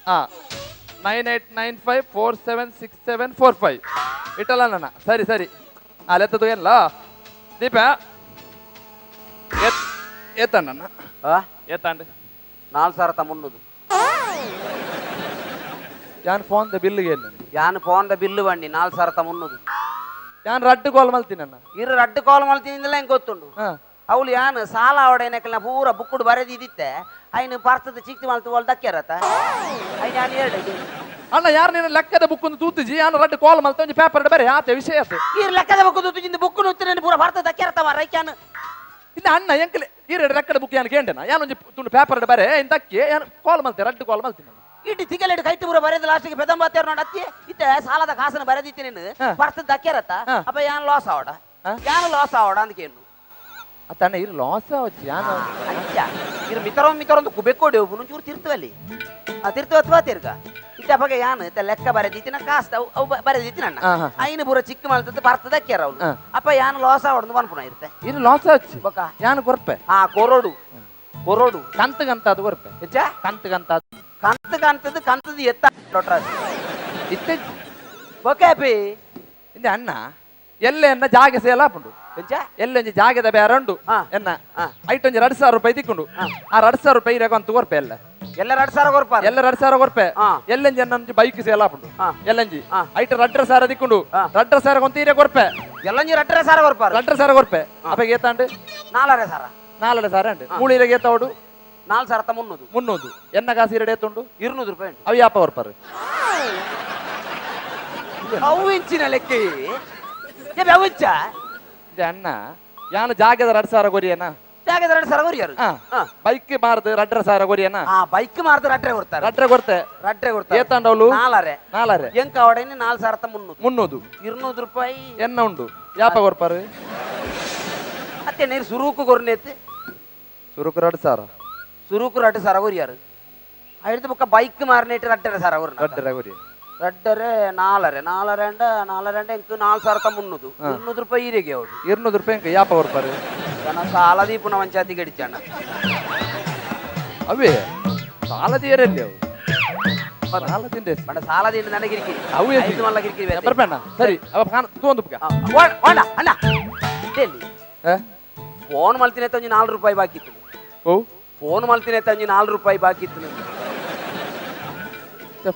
Speaker 6: ಆ 9 8 9 5 4 7 6 7 4 5 ವಿಠಲನ್ನ ಸರಿ ಸರಿ ಅಲ್ಲೆತ್ತದು ಎಲ್ಲ ದೀಪ ಏತಣ್ಣ ಏತಾಂಡ್
Speaker 3: 4300
Speaker 6: ಯಾನ್ ಫೋನ್ the ಬಿಲ್ಗೆ
Speaker 3: ಯಾನ್ phone the bill ಬಂಡಿ 4300
Speaker 6: ಯಾನ್ ರಡ್ಡು ಕಾಲ್ ಮಲ್ತಿನಣ್ಣ.
Speaker 3: ಇರು ರಡ್ಡು ಕಾಲ್ ಮಲ್ತಿನಿಂದಲೇ ಹೆಂಗೆ ಗೊತ್ತುಂಡು. ಅವಳು ಯಾನ್ ಸಾಲ ಅವಡೈನಕಲ್ನ ಪೂರ ಬುಕ್ಕುಡು ಬರೆದಿದ್ದಿತ್ತೆ ಐನು ಪರ್ತದ ಚಿಕ್ತಿ ಮಲ್ತು ಒಲ್ ದಕ್ಕಿರತ್ತ ಐನ್ ಯಾನ್ ಎರಡು
Speaker 6: ಅಣ್ಣ ಯಾರು ನೀನು ಲೆಕ್ಕದ ಬುಕ್ ಒಂದು ತೂತಿಜಿ ಯಾನ್ ರಡ್ಡು ಕಾಲ್ ಮಲ್ತ ಒಂಜಿ ಪೇಪರ್ ಬರೆ ಆತೆ ವಿಷಯ ಆತು.
Speaker 3: ಈ ಲೆಕ್ಕದ ಬುಕ್ ತೂತಿಜಿಂದ ಬುಕ್ ನುತ್ತಿನ ಪೂರ ಪರ್ತದ ದಕ್ಕಿರತ್ತ ಮಾರ ಐಕ್ಯಾನ್.
Speaker 6: ಇಲ್ಲ ಅಣ್ಣ ಎಂಕಲೆ ಈ ಎರಡು ಲೆಕ್ಕದ ಬುಕ್ ಯಾನ್ ಕೇಂಡನ ಯಾನ್ ಒಂಜಿ ತುಂಡು ಪೇಪರ್ ಬರೆ ಇಂತಕ್ಕೆ ಯಾನ್ ಕಾಲ್ ಮಲ್ತೆ ರಡ್ಡು ಕಾಲ್ ಮಲ್ತಿನ.
Speaker 3: ಇಟ್ಟು ತಿಗಲೆಡು ಕೈತು ಪೂರ ಬರೆದ ಲಾಸ್ಟಿಗೆ ಪೆದಂಬತ್ತೇರು ನೋಡ ಅತ್ತಿ ಇತ್ತೆ ಸಾಲದ ಕಾಸನ ಬರೆದಿತ್ತಿ ನೀನು ಪರ್ತದ ದಕ್ಕಿರತ್ತ ಅಪ್ಪ ಯಾನ್ ಲಾಸ್ ಆವಡ ಯಾನ್ ಲಾಸ್ ಆವಡ ಅಂದಕೇನು.
Speaker 6: ಅತ್ತಣ್ಣ ಇರು ಲಾಸ್ ಆವಚ್ಚಿ ಯಾನ್
Speaker 3: ಅಂಚ ಇರು ಮಿತರೋ ಮಿತರೊಂದು ಕುಬೆಕೋಡಿ ಒಬ್ಬನು ಚೂರು ತಿರ್ತವಲ್ಲಿ ಆ ತಿರ್ತು ಅಥವಾ ತಿರ್ಗ ಇತ್ತ ಅಪ್ಪಗೆ ಯಾನ್ ಇತ್ತ ಲೆಕ್ಕ ಬರೆದಿತ್ತಿನ ಕಾಸ್ತ ಅವು ಬರೆದಿತ್ತಿನ ಅಣ್ಣ ಐನು ಪೂರ ಚಿಕ್ಕ ಮಲ್ತದ್ದು ಬರ್ತದ ಕೇರ ಅವನು ಅಪ್ಪ ಯಾನ್ ಲಾಸ್ ಆವಡಂದು ಪನ್ಪುಣ ಇರುತ್ತೆ
Speaker 6: ಇರು ಲಾಸ್ ಆವಚ್ಚಿ
Speaker 3: ಬೊಕ
Speaker 6: ಯಾನ್ ಕೊರ್ಪೆ
Speaker 3: ಹಾ ಕೊರೋಡು ಕೊರೋಡು
Speaker 6: ಕಂತಗಂತ ಅದು ಕೊರ್ಪೆ
Speaker 3: ಹೆಚ್ಚ
Speaker 6: ಕಂತಗಂತ
Speaker 3: ಕಂತ ಕಂತದ್ದು ಕಂತದ್ದು ಎತ್ತ ಡೊಟ್ರಾಜ್
Speaker 6: ಇತ್ತೆ
Speaker 3: ಬೊಕ ಅಪ್ಪಿ
Speaker 6: ಇಂದೆ ಅಣ್ಣ ಎಲ್ಲೆ ಎನ್ನ ಜಾಗೆ ಸೇಲ್ ಆಪುಂಡು ಎಲ್ಲೊಂಜಿ ಜಾಗದ ಬೇರೆ ಉಂಡು ಎನ್ನ ಐಟೊಂಜಿ 2,000 ರೂಪಾಯಿ ತಿಕ್ಕೊಂಡು ಆ 2,000 ರೂಪಾಯಿ ಇರಾಗ ಅಂತ ಕೊರ್ಪೆ ಎಲ್ಲ
Speaker 3: ಎಲ್ಲ 2,000 ಕೊರ್ಪ
Speaker 6: ಎಲ್ಲ 2,000 ಕೊರ್ಪೆ ಎಲ್ಲಂಜಿ ಎನ್ನ ಬೈಕ್ ಸೇಲ್ ಆಪುಂಡು ಎಲ್ಲಂಜಿ ಐಟ 2,500 ತಿಕ್ಕೊಂಡು 2,500 ಕೊಂತ ಇರ ಕೊರ್ಪೆ
Speaker 3: ಎಲ್ಲಂಜಿ 2,500 ಕೊರ್ಪ
Speaker 6: 2,500 ಕೊರ್ಪೆ ಅಪ್ಪ ಏತಾಂಡು
Speaker 3: 4,500
Speaker 6: 4,500 ಉಂಡು ಮೂಳು ಇರಾಗ ಏತಾವಡು
Speaker 3: 4,300
Speaker 6: 300 ಎನ್ನ ಕಾಸು ಇರಡೆ ಏತುಂಡು
Speaker 3: 200 ರೂಪಾಯಿ ಉಂಟು
Speaker 6: ಅವು ಯಾಪ ಕೊರ್ಪಾರು
Speaker 3: ಅವು ಇಂಚಿನ ಲೆಕ್ಕ ಅವು ಇಂಚ
Speaker 6: ಅಣ್ಣ ಯಾನು ಜಾಗದ 2,000 ಕೊರಿಯನ
Speaker 3: ಜಾಗದ 2,000 ಕೊರಿಯರು
Speaker 6: ಬೈಕ್ ಮಾರ್ದು 2,500 ಕೊರಿಯನ
Speaker 3: ಬೈಕ್ ಮಾರ್ದು ರಡ್ರೆ ಕೊಡ್ತಾರೆ
Speaker 6: ರಡ್ರೆ ಕೊಡ್ತೆ
Speaker 3: ರಡ್ರೆ ಕೊಡ್ತಾರೆ
Speaker 6: ಏತಾಂಡವಳು
Speaker 3: 4.5
Speaker 6: 4.5
Speaker 3: ಎಂಕ ಅವಡೈನಿ 4,300
Speaker 6: 300
Speaker 3: 200 ರೂಪಾಯಿ
Speaker 6: ಎನ್ನ ಉಂಡು ಯಾಪ ಕೊರ್ಪಾರು
Speaker 3: ಅತ್ತೆ ನೀರು ಸುರುಕು ಕೊರ್ನೇತ್
Speaker 6: ಸುರುಕು 2,000
Speaker 3: ಸುರುಕು 2,000 ಕೊರಿಯರು ಐದು ಬೊಕ್ಕ ಬೈಕ್ ಮಾರ್ನೇಟ್ 2,500 ಕೊರ್ನ
Speaker 6: 2.5 ಕೊರಿಯ
Speaker 3: ರಡ್ಡರೆ 4.5 4.5 4.5 ಎಂಕ್ 4,300 200 ರೂಪಾಯಿ ಈರೆಗೆ ಅವಳು
Speaker 6: 200 ರೂಪಾಯಿ ಎಂಕ್ ಯಾಪ ಕೊರ್ಪಾರು
Speaker 3: ಸಾಲ ದೀಪುನ ಪಂಚಾಯತಿ ಗಡಿಚಣ್ಣ
Speaker 6: ಅವೇ ಸಾಲ ತೀರಲ್ಲಿ ಅವು ಸಾಲ ತಿಂದೆ
Speaker 3: ಬಣ್ಣ ಸಾಲ ತಿಂದು ನನಗೆ ಕಿರಿಕಿರಿ
Speaker 6: ಅವು
Speaker 3: ಐದು ಮಲ್ಲ ಕಿರಿಕಿರಿ
Speaker 6: ಬರ್ಬೇಣ ಸರಿ ಅವ ತಗೊಂಡು
Speaker 3: ಅಣ್ಣ ಅಣ್ಣ ಎಲ್ಲಿ ಫೋನ್ ಮಲ್ತಿನ ಒಂಜಿ 4 ರೂಪಾಯಿ ಬಾಕಿ ಇತ್ತು.
Speaker 6: ಓ
Speaker 3: ಫೋನ್ ಮಲ್ತಿನ ಒಂಜಿ 4 ರೂಪಾಯಿ ಬಾಕಿ ಇತ್ತು.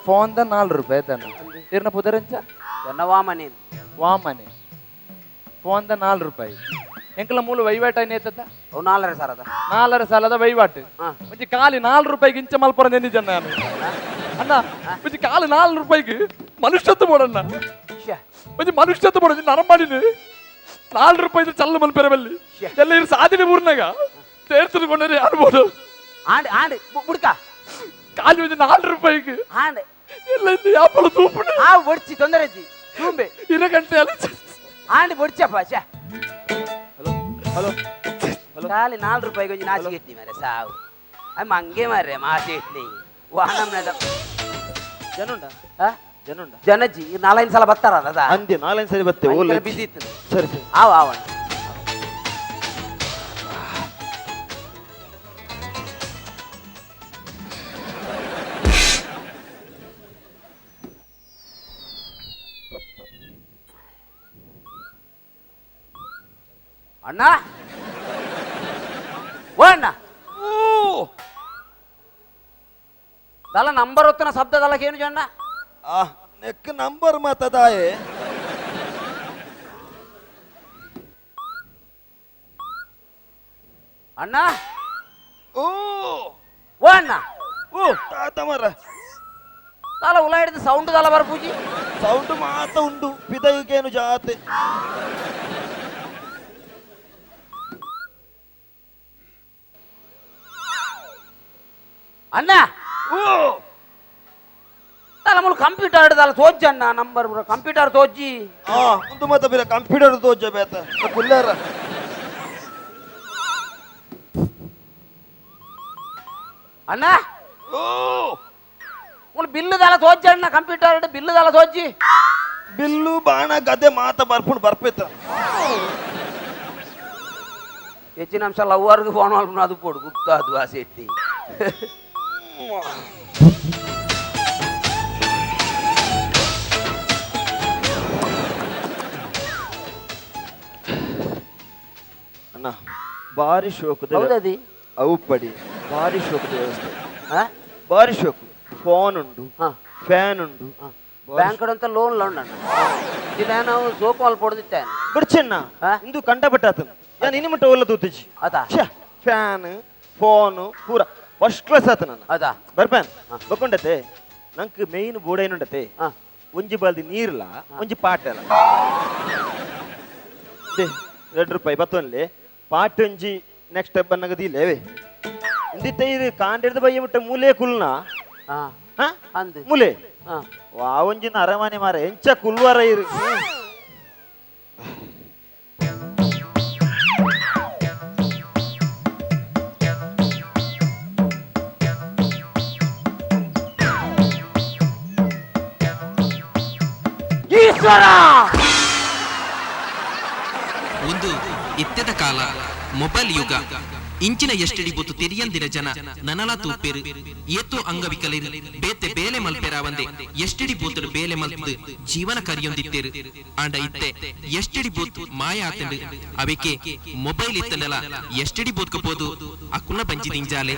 Speaker 6: ಫೋನ್ the 4 ರೂಪಾಯಿ ಆಯ್ತಾನ ಇರ್ನ ಪುದರಂಚ
Speaker 3: ಎನ್ನ ವಾಮನೆ
Speaker 6: ವಾಮನೆ ಫೋನ್ the 4 ರೂಪಾಯಿ ಎಂಕಲ ಮೂಲ ವಹಿವಾಟ ಏನಾಯ್ತದ
Speaker 3: ಅವು 4.5
Speaker 6: 4.5 ಸಾಲದ ವಹಿವಾಟು ಒಂಜಿ ಖಾಲಿ 4 ರೂಪಾಯಿಗೆ ಇಂಚ ಮಲ್ಪುರ ನೆನ್ನಿ ಜನ ನಾನು ಅಣ್ಣ ಒಂಜಿ ಖಾಲಿ 4 ರೂಪಾಯಿಗೆ ಮನುಷ್ಯತ್ವ ಬೋಡಣ್ಣ ಒಂಜಿ ಮನುಷ್ಯತ್ವ ಬೋಡ ನರಮಾಡಿನಿ 4 ರೂಪಾಯಿ ಚಲ್ಲ ಮಲ್ಪೆರ ಬಲ್ಲಿ ಎಲ್ಲ ಇರು ಸಾಧನೆ ಊರ್ನಾಗ ತೇರ್ತಿಕೊಂಡ್ರೆ ಯಾರು ಬೋದು
Speaker 3: ಆಂಡ್ ಆಂಡ್ ಬುಡ್ಕ
Speaker 6: ಖಾಲಿ ಒಂಜಿ 4 ರೂಪಾಯಿಗೆ
Speaker 3: ಆಂಡ್
Speaker 6: ಎಲ್ಲ ಇಂದು ಯಾಪಲ ತೂಪುಣೆ
Speaker 3: ಆ ಒಡ್ಚಿ ತೊಂದರೆ ತೂಂಬೆ
Speaker 6: ಇರ ಗಂಟೆ ಅಲ್ಲ
Speaker 3: ಆಂಡ್ ಬೊಡ್ಚಪ್ಪ ಶ್ಯಾ.
Speaker 1: ಹಲೋ ಹಲೋ
Speaker 3: ಖಾಲಿ 4 ರೂಪಾಯಿಗೆ ಒಂಜಿ ನಾಚಿಗೆ ಇಟ್ನಿ ಮಾರೆ ಸಾವು ಅಮ್ಮ ಹಂಗೆ ಮಾರ್ರೆ ಮಾಸಿ ಇಟ್ನಿ ವಾಹನ
Speaker 5: ಜನುಂಡ ಜನುಂಡ
Speaker 3: ಜನಜ್ಜಿ 4-5 ಸಲ ಬರ್ತಾರ ಅದ
Speaker 5: ಅಂದೆ 4-5 ಸರಿ ಬತ್ತೆ ಓಲ್
Speaker 3: ಬಿಸಿ ಇತ್ತು.
Speaker 5: ಸರಿ ಸರಿ
Speaker 3: ಆವ ಆವ ಅಣ್ಣ ಓ ಅಣ್ಣ ದಲ ನಂಬರ್ ಒತ್ತನ ಶಬ್ದ ದಲಕ್ಕೆ ಏನು ಜಣ್ಣ
Speaker 5: ಆ ನೆಕ್ ನಂಬರ್ ಮಾತದಾಯೆ
Speaker 3: ಅಣ್ಣ
Speaker 5: ಓ
Speaker 3: ಓ ಅಣ್ಣ
Speaker 5: ಓ ತಾತ ಮರ
Speaker 3: ದಲ ಉಲ ಹಿಡಿದು ಸೌಂಡ್ ದಲ ಬರ್ಪೂಜಿ
Speaker 5: ಸೌಂಡ್ ಮಾತ ಉಂಡು ಪಿದಯಿಗೇನು ಜಾತೆ
Speaker 3: ಅಣ್ಣ
Speaker 5: ಓ
Speaker 3: ದಲ ಮುಳು ಕಂಪ್ಯೂಟರ್ ಹಿಡ್ದಲ್ಲ ತೋಜ್ಜಿ ಅಣ್ಣ ನಂಬರ್ ಕಂಪ್ಯೂಟರ್ ತೋಜ್ಜಿ
Speaker 5: ಆ ಒಂದು ಮಾತ ಬೇರೆ ಕಂಪ್ಯೂಟರ್ ತೋಜ ಬೇತ ಕುಲ್ಲಾರ
Speaker 3: ಅಣ್ಣ
Speaker 5: ಓ
Speaker 3: ಮುಳು ಬಿಲ್ಲುದಲ್ಲ ತೋಜ್ಜಿ ಅಣ್ಣ ಕಂಪ್ಯೂಟರ್ ಹಿಡ್ದು ಬಿಲ್ಲುದಲ್ಲ ತೋಜ್ಜಿ
Speaker 5: ಬಿಲ್ಲು ಬಾಣ ಗದೆ ಮಾತ ಬರ್ಪುಂಡು ಬರ್ಪೇತ
Speaker 3: ಹೆಚ್ಚಿನ ಅಂಶ ಲವ್ವರ್ಗೆ ಫೋನ್ ಮಾಡ್ಕೊಂಡು ಅದು ಪೋಡು ಗುಪ್ತ ಅದು ಆ ಸೆಟ್ಟಿ
Speaker 5: ಅಣ್ಣ ಬಾರಿ ಶೋಕದ
Speaker 3: ಹೌದದಿ
Speaker 5: ಅವು ಪಡಿ ಬಾರಿ ಶೋಕದ ವ್ಯವಸ್ಥೆ
Speaker 3: ಹಾ
Speaker 5: ಬಾರಿ ಶೋಕು ಫೋನ್ ಉಂಡು
Speaker 3: ಹಾ.
Speaker 5: ಫ್ಯಾನ್ ಉಂಡು
Speaker 3: ಬ್ಯಾಂಕ್ ಅಂತ ಲೋನ್ ಲೋನ್ ಅಣ್ಣ. ನಾವು ಸೋಕು ಮಲ್ಪ ಹೊಡೆದಿತ್ತೆ.
Speaker 7: ಬಿಡ್ಚಣ್ಣ.
Speaker 3: ಆ?
Speaker 7: ಇಂದು ಕಂಡಪಟ್ಟಾತನು ಯಾನ್ ಇನಿ ಮುಟ್ಟ ಒಲ್ಲ ತೂತುಜಿ.
Speaker 3: ಅತಾ?
Speaker 7: ಫ್ಯಾನ್ ಫೋನ್ ಪೂರ ಫಸ್ಟ್ ಕ್ಲಾಸ್ ಆತ ನನ್ನ.
Speaker 3: ಹೌದಾ?
Speaker 7: ಬರ್ಪೇನ್ ಬೊಕೊಂಡತೆ ನಂಕ್ ಮೇಯ್ನ್ ಬೋಡೈನುಂಡತೆ. ಒಂಜಿ ಬಾಲ್ದಿ ನೀರ್ಲ ಒಂಜಿ ಪಾಟೆಲ 2 ರೂಪಾಯಿ ಬತ್ತೊನ್ಲೆ ಪಾಟ್ ಒಂಜಿ ನೆಕ್ಸ್ಟ್ ಬನ್ನಗ ದೀಲೇವೆ ಇಂದಿತ್ತೆ ಇದು ಕಾಂಡೆಡ್ದು ಬಯ್ಯ ಮುಟ್ಟ ಮೂಲೆ ಕುಲ್ನ. ಹಾ?
Speaker 3: ಅಂದ್.
Speaker 7: ಮೂಲೆ. ವಾ ಒಂಜಿನ ಅರಮನೆ ಮಾರ ಎಂಚ ಕುಲ್ವರ ಇರು.
Speaker 3: ಈಶ್ವರ!
Speaker 2: ಒಂದು ಇತ್ತೆದ ಕಾಲ, ಮೊಬೈಲ್ ಯುಗ. ಇಂಚಿನ ಎಷ್ಟಡಿ ಬೊತ್ತು ತೆರಿಯಂದಿರ ಜನ ನನಲ ತೂಪೆರು. ಏತೋ ಅಂಗವಿಕಲರು ಬೇತೆ ಬೇಲೆ ಮಲ್ಪೆರಾವಂದೆ ಎಷ್ಟಡಿ ಬೂತಡು ಬೇಲೆ ಮಲ್ತದು ಜೀವನ ಕರಿಯೊಂದಿತ್ತೇರು. ಆಂಡ ಇತ್ತೆ ಎಷ್ಟಡಿ ಬೂತ್ ಮಾಯ ಆತಂಡು. ಅವೆಕೆ ಮೊಬೈಲ್ ಇತ್ತಂಡಲ ಎಷ್ಟಡಿ ಬೂತ್ಕ ಪೋದು ಅಕುಲ ಬಂಜಿ ದಿಂಜಾಲೆ.